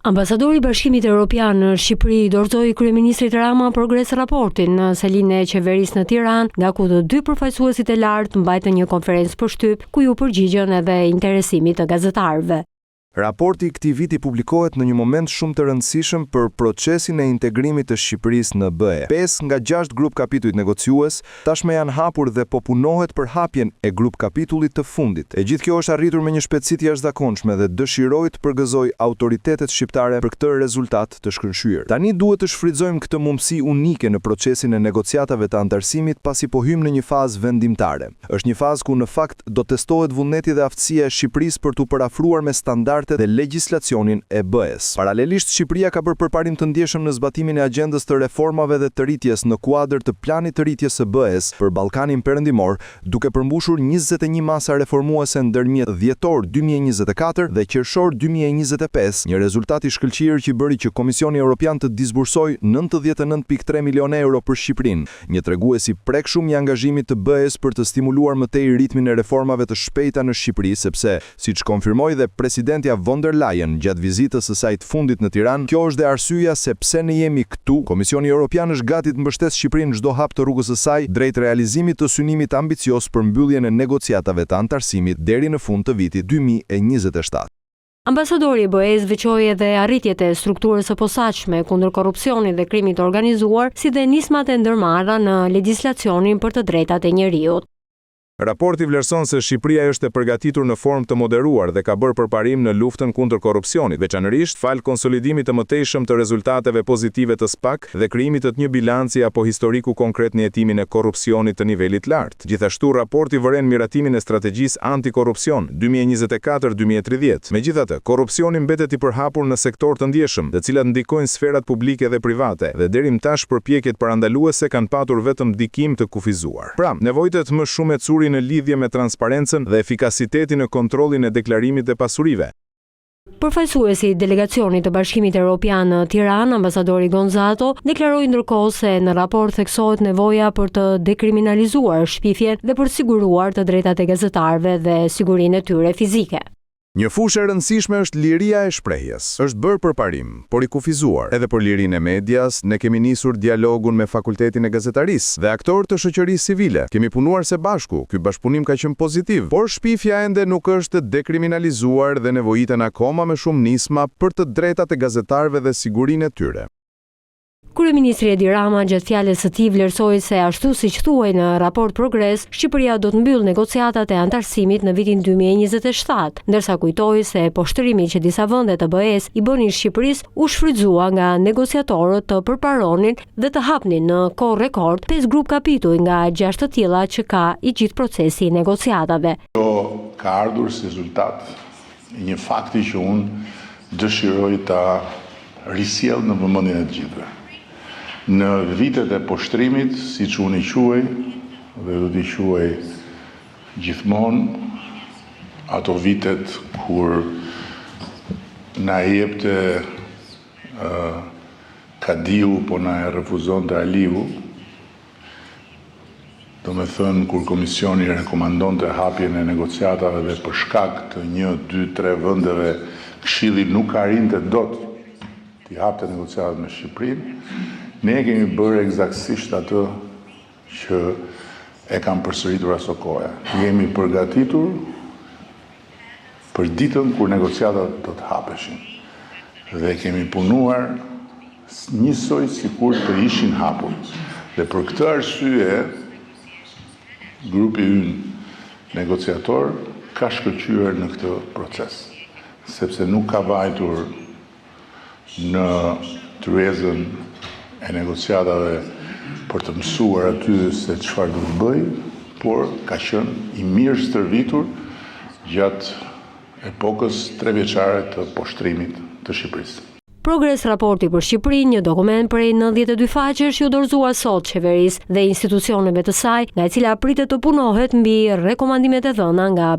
Ambasadori i Bashkimit Europian në Shqipëri i dorëzoi kryeministrit Rama progres raportin në selinë e qeverisë në Tiranë, nga ku të dy përfaqësuesit e lartë mbajtën një konferencë për shtyp, ku iu përgjigjën edhe interesimit të gazetarëve. Raporti i këtij viti publikohet në një moment shumë të rëndësishëm për procesin e integrimit të Shqipërisë në BE. Pesë nga gjashtë grup-kapitujt negociues tashmë janë hapur dhe po punohet për hapjen e grup-kapitullit të fundit. E gjithë kjo është arritur me një shpejtësi të jashtëzakonshme dhe dëshiroj të përgëzoj autoritetet shqiptare për këtë rezultat të shkëlqyer. Tani duhet të shfrytëzojmë këtë mundësi unike në procesin e negociatave të anëtarësimit pasi po hyjmë në një fazë vendimtare. Është një fazë ku në fakt do testohet vullneti dhe aftësia e Shqipërisë për t'u përafruar me standardet dhe legjislacionin e BE-së. Paralelisht, Shqipëria ka bërë përparim të ndjeshëm në zbatimin e agjendës të reformave dhe të rritjes në kuadër të Planit të Rritjes së BE-së për Ballkanin Perëndimor, duke përmbushur 21 masa reformuese ndërmjet dhjetor 2024 dhe qershor 2025, një rezultat i shkëlqyer që bëri që Komisioni Europian të disbursojë 99,3 milionë euro për Shqipërinë. Një tregues i prekshëm i angazhimit të BE-së për të stimuluar më tej ritmin e reformave të shpejta në Shqipëri, sepse, siç konfirmoi dhe presidentja von der Leyen gjatë vizitës së saj të fundit në Tiranë, kjo është dhe arsyeja se pse ne jemi këtu, Komisioni Europian është gati të mbështesë Shqipërinë në çdo hap të rrugës së saj drejt realizimit të synimit ambicioz për mbylljen e negociatave të anëtarësimit deri në fund të vitit 2027. Ambasadori i BE-së veçoi edhe arritjet e strukturës së posaçme kundër korrupsionit dhe krimit të organizuar, si dhe nismat e ndërmarra në legjislacionin për të drejtat e njeriut. Raporti vlerëson se Shqipëria është e përgatitur në formë të moderuar dhe ka bërë përparim në luftën kundër korrupsionit, veçanërisht falë konsolidimit të mëtejshëm të rezultateve pozitive të SPAK dhe krijimit të një bilanci apo historiku konkret në hetimin e korrupsionit të nivelit të lartë. Gjithashtu, raporti vëren miratimin e Strategjisë Antikorrupsion, 2024, 2030. Megjithatë, korrupsioni mbetet i përhapur në sektorë të ndjeshëm, të cilat ndikojnë sferat publike dhe private, dhe deri më tash përpjekjet parandaluese kanë patur vetëm ndikim të kufizuar. Pra, nevojitet më shumë ecuri në lidhje me transparencën dhe efikasitetin në kontrollin e deklarimit dhe pasurive. Përfaqësuesi i delegacionit të Bashkimit Europian në Tiranë, ambasadori Gonzato, deklaroi ndërkohë se në raport theksohet nevoja për të dekriminalizuar shpifjen dhe për të siguruar të drejtat e gazetarëve dhe sigurinë e tyre fizike. Një fushë e rëndësishme është liria e shprehjes. Është bërë përparim, por i kufizuar. Edhe për lirinë e medias, ne kemi nisur dialogun me Fakultetin e Gazetarisë dhe aktorë të shoqërisë civile. Kemi punuar së bashku, ky bashkëpunim ka qenë pozitiv, por shpifja ende nuk është dekriminalizuar dhe nevojiten akoma më shumë nisma për të drejtat e gazetarëve dhe sigurinë e tyre. Kryeministri Edi Rama gjatë fjalës së tij vlerësoi se ashtu siç thuhej në raport progres, Shqipëria do të mbyllë negociatat e anëtarësimit në vitin 2027, ndërsa kujtoi se poshtërimi që disa vende të BE-së i bënin Shqipërisë u shfrytëzua nga negociatorët të përparonin dhe të hapnin në kohë rekord pesë grup kapituj nga gjashtë të tilla që ka i gjithë procesi i negociatave. Kjo ka ardhur si rezultat i një fakti që unë dëshiroj ta risjell në vëmendjen e të gjithëve. Në vitet e poshtrimit, siç unë i quaj dhe do t'i quaj gjithmonë, ato vitet kur na e jepte Kadiu po na e refuzonte Aliu, Domethënë, kur Komisioni rekomandonte hapjen e negociatave dhe për shkak të një, dy, tre vendeve, Këshilli nuk arrinte dot t'i hapte negociatat me Shqipërinë, ne e kemi bërë ekzaktësisht atë që e kam përsëritur asokohe. Jemi përgatitur për ditën kur negociatat do të hapeshin dhe kemi punuar njësoj sikur të ishin hapur. Dhe për këtë arsye grupi ynë negociator ka shkëlqyer në këtë proces, sepse nuk ka vajtur në tryezën e negociatave për të mësuar aty se çfarë duhet të bëjë, por ka qenë i mirë stërvitur gjatë epokës trevjeçare të poshtrimit të Shqipërisë. Progres Raporti për Shqipërinë, një dokument prej 92 faqesh iu dorëzua sot qeverisë dhe institucioneve të saj, nga e cila pritet të punohet mbi rekomandimet e dhëna nga.